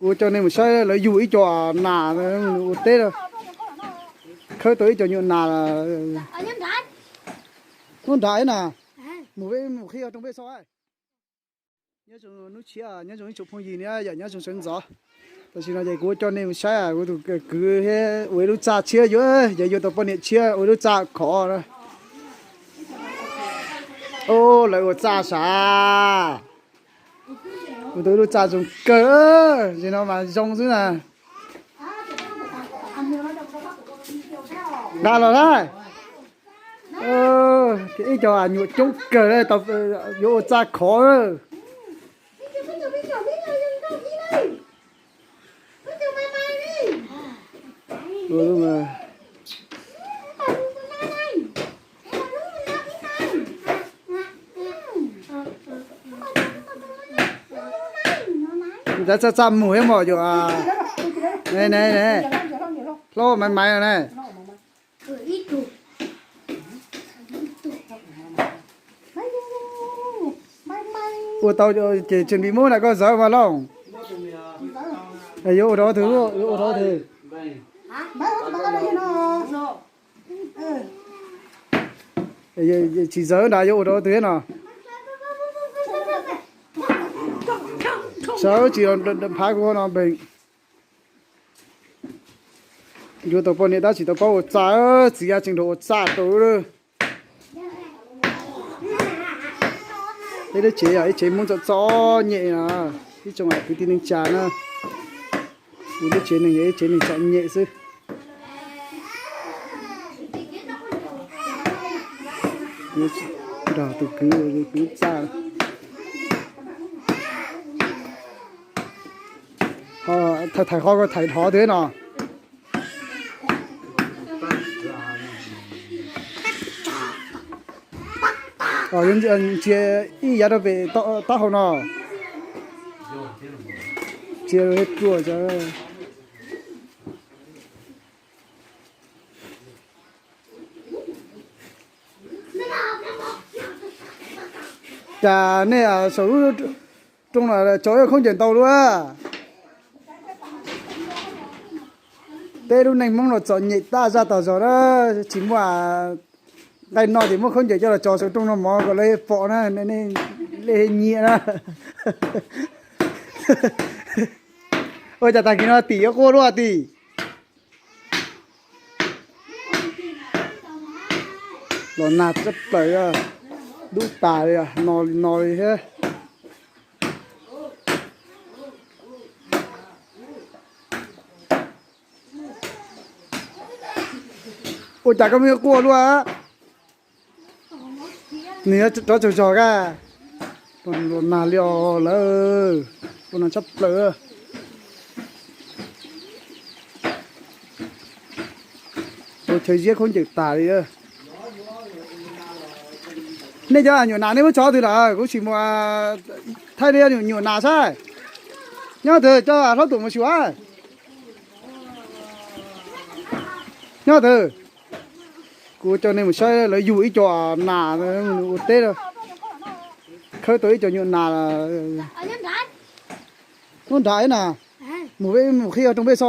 Kuv coj nej mus saib lawv yug ib co nas ua teb, khawb tau ib co nyuam nas. Hnub nrad na, mus peb mus qhib rau peb so. Nyob zoo hnub tshiab, nyob zoo ib tsoom phooj ywg na yom, nyob zoo sawv ntxov. Tam sim no ces kuv coj nej mus saib kuv tus kwv thiab ua ib lub txaj tshiab yuav, yog yuav tau poj niam tshiab ua ib lub txaj khov na. Lawv ua txaj sav, kuv tus ib lub txaj zoo kawg, sim no mas zoo xwb na. Nqa los na. Ib co nyuam coob kawg, yuav ua txaj khov. Txaj, txaj mus thiab mog yom. Ne, ne, ne, hlob Maiv Maiv no ne. Ua tau ces tseem pib muab na koj zawv mas Looj. Yuav ua rau twg, yuav ua rau twg? Tsis zawv nrad yuav ua rau twg thiab no. Sawv tsis phav kuv no npe. Yuav tau poj niam tab sis tsis tau paub ua txaj, txiv yaj tseem rau ua txaj rau. Ib lub tsev yog ib tsev Hmoob txom txom nyem no, ib tsoom kwv tij neej tsa na. Ib lub tsev neeg yog ib tsev neeg txom nyem xwb. Nrog tus kwv, kwv txaj. Thaiv qhov ko thaiv dhov twg no. Ntsia ib yav rau pem taub hau no. Ntsia rau ruaj. Cas nej saum lub rooj no tso ib khaub ncaws ntau dua. Peb lub neej Hmoob los txom nyem tag zaj tag zog na, tsis muaj nqaij no ces muab khaub ncaws coj los tso saum rooj noj mov kom lawv pom na, nej nyiam na. Ua cas tag kis no tim yuav quaj luaj tim. Los nag tshaj plaws, dub tas li, no li no li thiab. Ua cas koj me quaj luaj? Nws rov tsaug zog ka. Los nag li os lawm, los nag tshaj plaws. Ua chaw ziab khaub ncaws tas li. Nej cov nyuam nas nej muab tso twg lawm? Kuv sim mus thaij nej nyuam nas saib. Nyob twg, coj hlob Tuam mus xyuas. Nyob twg? Kuv coj nej mus saib lawv yug ib co nas ua teb, khawb tau ib co nyuam nas. Hnub nrad na, mus peb mus qhib rooj peb so,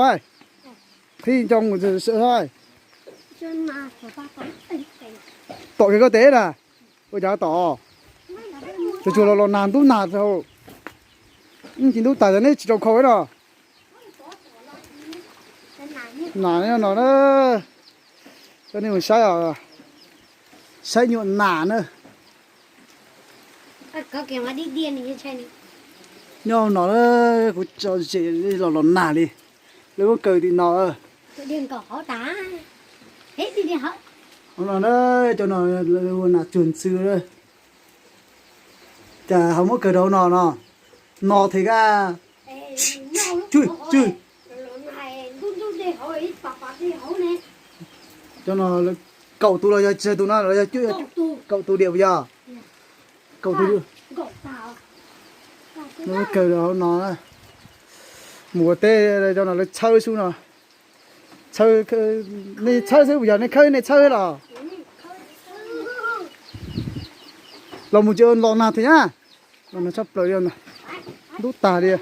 qhib coj mus so. Tom kiag koj tes na. Ua cas tom? Tsuas tsuas los los nag ntub nag tau. Tsis ntub tas neb tsis rau khau no. Nas nyob no na. Coj nej mus saib os, saib nyuam nas na. Nyob no na, kuv tso zem los los nag li. Lawv muab kaw tim no. No na, cov no ua nas tsuag ntxhw. Cas ho muab kaw rau no no, no thiab ka. Cov no kaum tus los yog tsawg tus no los yog, kaum tus diam yog? Kaum tus. Kaw rau hauv no, mus ua teb cov no lawv txhawb xwb no. Nej txhawb xwb puas yog nej khawb nej txhawb los? Los mus tsis los nag thiab na. Los nag tshaj plaws li, ntub tag li.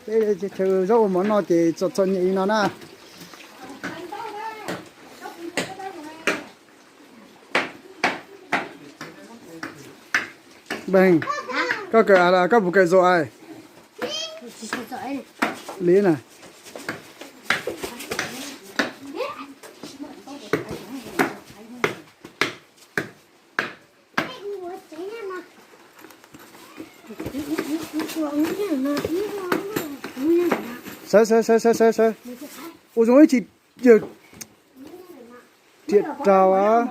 Peb chaw zaub ua mov no ces txom txom nyem li no na. Npeeg, koj kawm, koj puas kawm zaum? Li na. Sawv sawv sawv sawv sawv sawv. Ua zoo ib tsis yawg riam raug.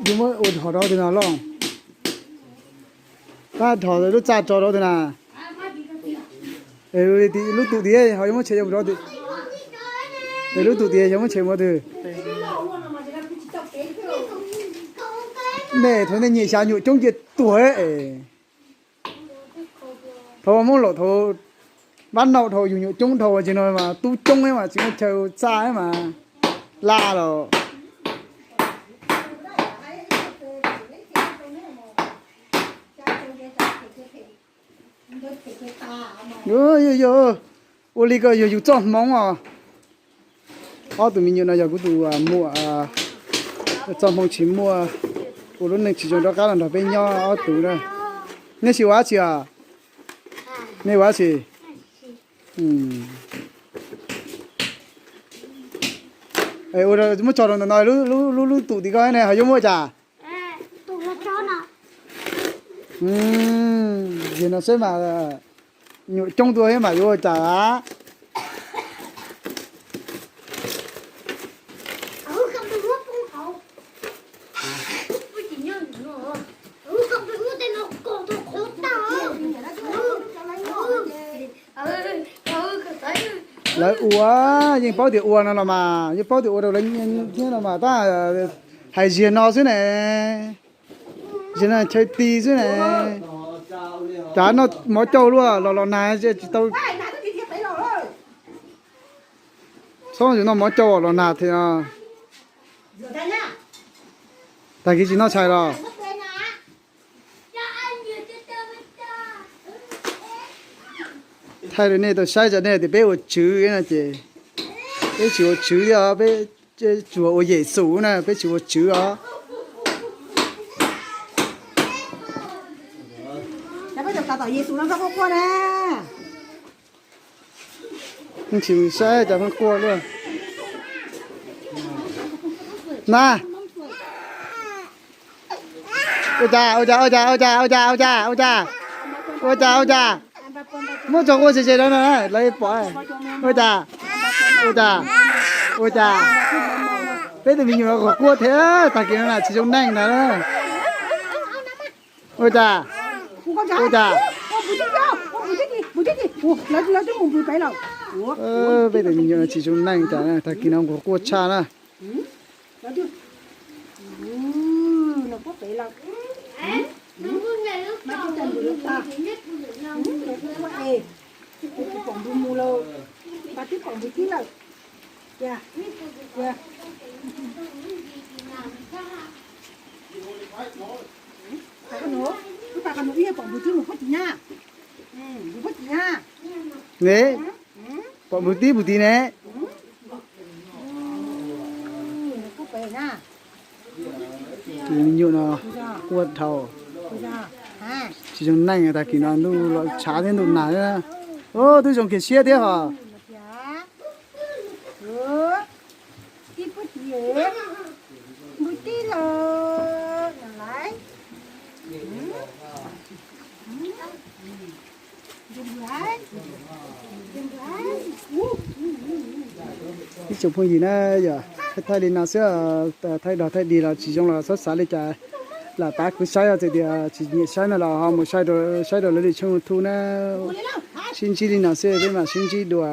Yuav muab ua dhos rau twg no los? Tab dhos lub txaj rau rau twg na? Lub tum tid ho yuav muab tshem ua rau twg? Lub tum tid yog muab tshem ua twg? Nej thaum nej nyiam xyav nyuam coob cia tuag es. Thaum Hmoob laus thaum pab naum dhau yus nyuam coob dhau ces no mas tub coob mas tsis muaj chaw txaj mas laj los. Yog, yog, ua li ko yog yus txoj hmoov os. Ob tug me nyuam no yog kuv tus muam, txoj hmoov tsis muaj, ua lub neej tsis zoo rov qab los nrog peb nyob ob tug na. Nej sim ua dab tsi os? Nej ua dab tsi? Ua, muab tso rau ntawm no, lub lub tum tim ko ne ho yuav muab ua cas? Ziag no seb mas nyuam coob tuaj thiab mas yuav ua cas a? Lawv ua, yeej paub tias ua no los mas, yeej paub tias ua rau lawv nyiaj no mas tab hais ziag no xwb ne. Ziag no chaw ti xwb ne. Cas noj mov cauj luaj, los los nag tsis tau. Txhob noj mov cauj los nag thiab. Tag kis tsis noj tshais los? Thaij rau nej tau saib, tso nej tias peb ua tswv no ces peb tsis ua tswv thiab, peb tsuas ua Yexus na, peb tsis ua tswv os. Tsis saib cov pheej quaj luaj na. Ua cas, ua cas, ua cas, ua cas, ua cas, ua cas, ua cas, ua cas, ua cas? Muab tso quaj xis xes rau no lawv pom. Ua cas, ua cas, ua cas? Peb tus me nyuam no quaj quaj thiab, tag kis no na tsis zoo neej ntag. Ua cas, ua cas? Peb tus me nyuam no tsis zoo neej cas na, tag kis no quaj quaj tshaj na. Ne, pom npus tib npus tid ne. Tus me nyuam no quaj dhau, tsis zoo neej, tag kis no ntuj los tshav thiab ntuj nag thiab. Twb zoo kiag siab thiab hos. Ib tsoom phooj ywg na, yog thaij thaij li no xwb, thaij dog thaij dig los tsis zoo los txhob xav li cas. Lam pab kuv saib, txawm tias tsis nyiam saib no los ho mus saib rau lawv lub tshooj YouTube na. Sib ntsib li no xwb, peb mam sib ntsib dua.